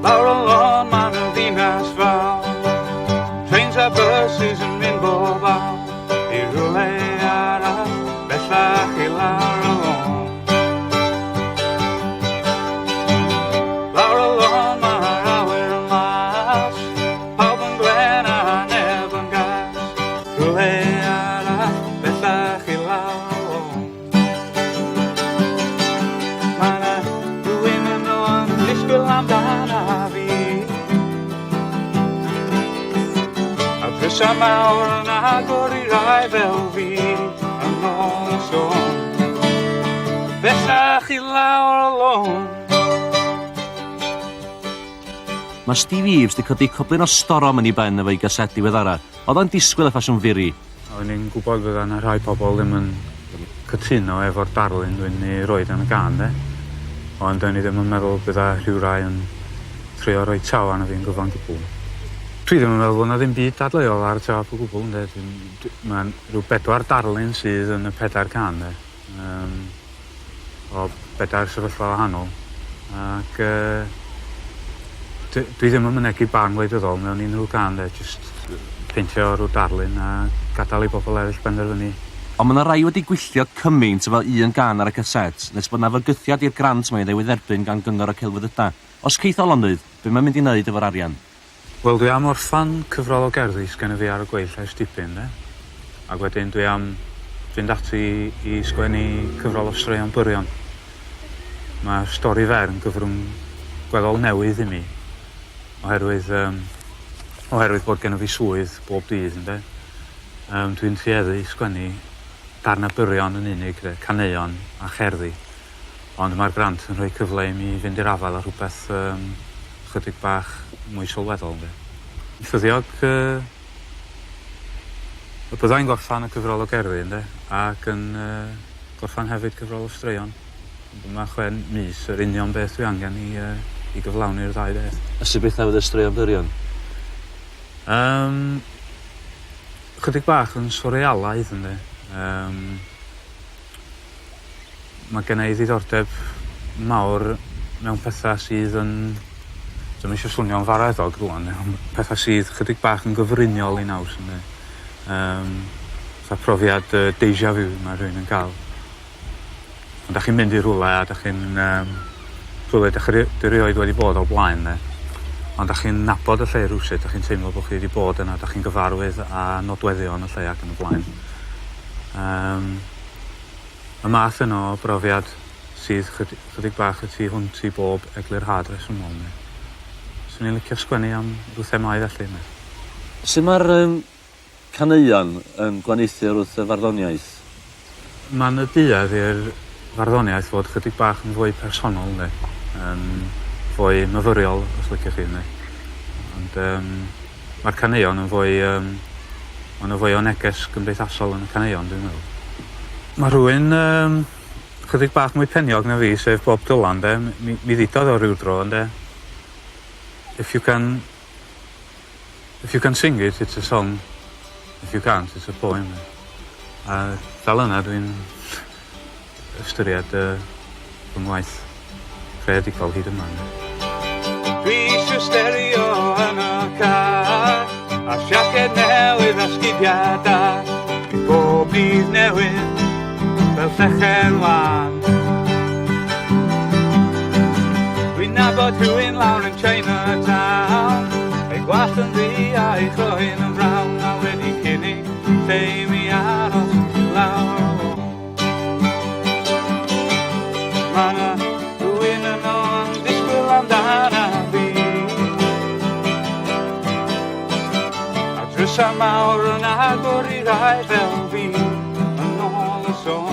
Lawr y lôn ma' 'na ddinas fawr, Trains a buses yn mynd bob awr I rywle arall bellach i lawr y lôn. Lawr y lôn ma'r awyr yn las, Pawb yn gwên a neb yn gas, Rhywle arall bellach i lawr y lôn. Mae 'na rhywun yno yn disgwyl amdana fi. A drysau mawr yn agor i rai fel fi yn ôl y sôn. Bellach i lawr y lôn. Mae Steve Eaves 'di codi coblyn o storom yn ei ben efo'i gasét diweddara. Oedd o'n disgwyl y ffasiwn firi? O'n i'n gwybod fydda 'na rhai pobl ddim yn cytuno efo'r darlun dwi'n ei roid yn y gân 'de. Ond o'n i ddim yn meddwl bydda rhywrai yn trio rhoi taw arno fi'n gyfan gwbwl. Dwi ddim yn meddwl bo' 'na ddim byd dadleuol ar y top o gwbwl ynde dwi'n dwi ma'n rhyw bedwar darlun sydd yn y pedair cân 'de. Yym o bedair sefyllfa wahanol ac yy dwi dwi ddim yn mynegi barn wleidyddol mewn unrhyw gân 'de jyst peintio rhyw darlun a gadal i bobol eryll benderfynu. Ond ma' 'na rai wedi gwylltio cymint efo un gân ar y casét nes bod 'na fygythiad i'r grant mae newydd dderbyn gan Gyngor y Celfyddydau. Os ceith o lonydd, be' mae'n mynd i neud efo'r arian? Wel dwi am orffan cyfrol o gerddi sgenna fi ar y gweill ers dipyn 'de. Ac wedyn dwi am fynd ati i sgwennu cyfrol o straeon byrion. Mae'r stori fer yn gyfrwng gweddol newydd i mi oherwydd yym oherwydd bod genna fi swydd bob dydd ynde. Yym dwi'n tueddu i sgwennu darna byrion yn unig 'de, caneuon a cherddi. Ond mae'r grant yn rhoi cyfle i mi fynd i'r afael â rhywbeth yym chydig bach mwy sylweddol ynde. Ffyddiog yy y byddai'n gorffan y cyfrol o gerddi ynde ac yn yy gorffan hefyd cyfrol o straeon. Mae 6 mis yr union beth dwi angen i yy i gyflawni'r ddau beth. A sut bethau fydd y straeon byrion? Yym chydig bach yn swrealaidd ynde. Yym. Mae genna i ddiddordeb mawr mewn petha sydd yn dwi'm isio swnio'n fareddog rŵan ond petha sydd chydig bach yn gyfriniol i naws ynde? Yym fatha profiad yy deja vu ma' rhywun yn ca'l. Pan 'dach chi'n mynd i rhywle a 'dach chi'n yym rhywle 'dach chi ry- erioed wedi bod o'r blaen 'de ond 'dach chi'n nabod y lle rywsut 'dach chi'n teimlo bo' chi 'di bod yna 'dach chi'n gyfarwydd â nodweddion y lle ac yn y blaen. Yym. Y math yno o brofiad sydd chydi- chydig bach y tu hwnt i bob eglurhad rhesymol ynde. Swn i'n licio sgwennu am rhyw themâu felly ynde. Sut mae'r yym caneuon yn gwahaniaethu wrth y farddoniaeth? Mae 'na duedd i'r farddoniaeth fod chydig bach yn fwy personol yndi? Yn fwy myfyriol os liciwch chi yndi? Ond yym ma'r caneuon yn fwy yym ma' 'na fwy o neges gymdeithasol yn y caneuon dwi'n meddwl. Ma' rhywun yym chydig bach mwy peniog na fi sef Bob Dylan 'de mi mi ddudodd o ryw dro ynde if you can if you can sing it it's a song if you can't it's a poem. A fel yna dwi'n ystyried yy fy ngwaith creadigol hyd yma ynde? Dwi isio stereo yn y car A siaced newydd a sgidia da Bob dydd newydd fel llechen lân Dwi'n nabod rhywun lawr yn Chinatown Ei gwallt yn ddu a'i chroen yn frown A wedi cynnig lle i mi aros lawr y lôn. Mae 'na rhywun yno yn disgwyl amdana fi. A drysau mawr yn agor i rai fel fi yn ôl y sôn.